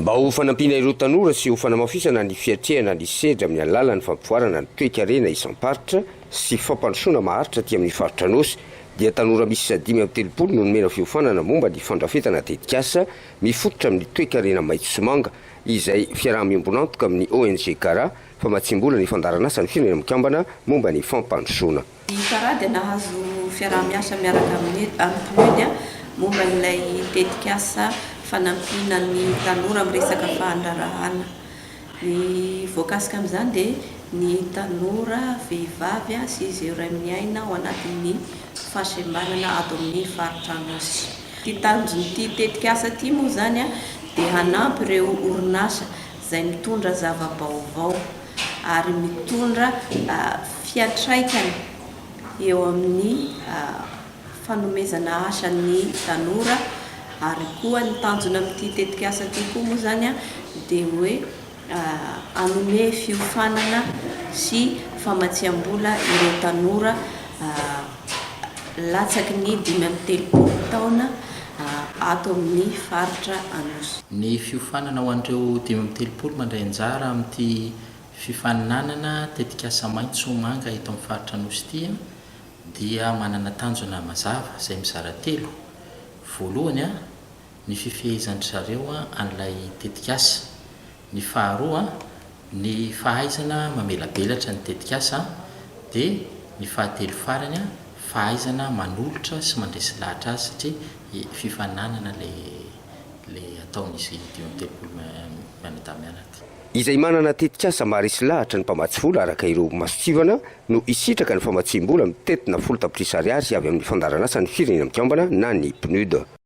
Mba ho fanampiana ireo tanora sy ho fanamafisana ny fiatrehana ny sedra amin'ny alalan'ny fampivoarana ny toekarena isam-paritra sy fampandrosoana maharitra aty amin'ny faritra Anôsy dia tanora miisa 35 no nomena fiofanana momba ny fandrafetana tetikasa mifototra amin'ny toekarena maitso sy manga izay fiaraha-miombon'antoka amin'ny ONG Cara famatsiam-bola ny fandaharan'asan'ny Firenena Mikambana momba ny fampandrosoana. Ny Cara dia nahazo fiaraha-miasa miaraka amin'ny PNUD momba ilay tetikasa fanampiana ny tanora amin'ny resaka fandraharahana. Ny voakasika amin'izany dia ny tanora vehivavy sy izay iray miaina ao anatin'ny fahasembanana ato amin'ny faritra Anosy. Ity tanjon'ity tetikasa ity moa izany dia hanampy ireo orinasa izay mitondra zava-baovao ary mitondra fiantraikany eo amin'ny fanomezana asa ny tanora ary koa ny tanjona amin'ity tetikasa ity koa moa izany dia hoe hanome fiofanana sy famatsiam-bola ireo tanora latsaky ny 35 taona ato amin'ny faritra Anosy. Ny fiofanana ho an'ireo 35 mandray anjara amin'ity fifaninanana tetikasa maitso manga eto amin'ny faritra Anosy ity dia manana tanjona mazava izay mizara telo. Voalohany, ny fifehezan-dry zareo an'ilay tetikasa. Ny faharoa, ny fahaizana mamelabelatra ny tetikasa dia ny fahatelo farany, fahaizana manolotra sy mandresy lahatra azy satria fifaninanana ilay ilay ataon'izy 35 mianadahy mianaka. Izay manana tetikasa maharesy lahatra ny mpamatsy vola araka ireo masontsivana no hisitraka ny famatsiam-bola mitentina 10 tapitrisa ariary avy amin'ny fandaharan'asan'ny Firenena Mikambana na ny PNUD.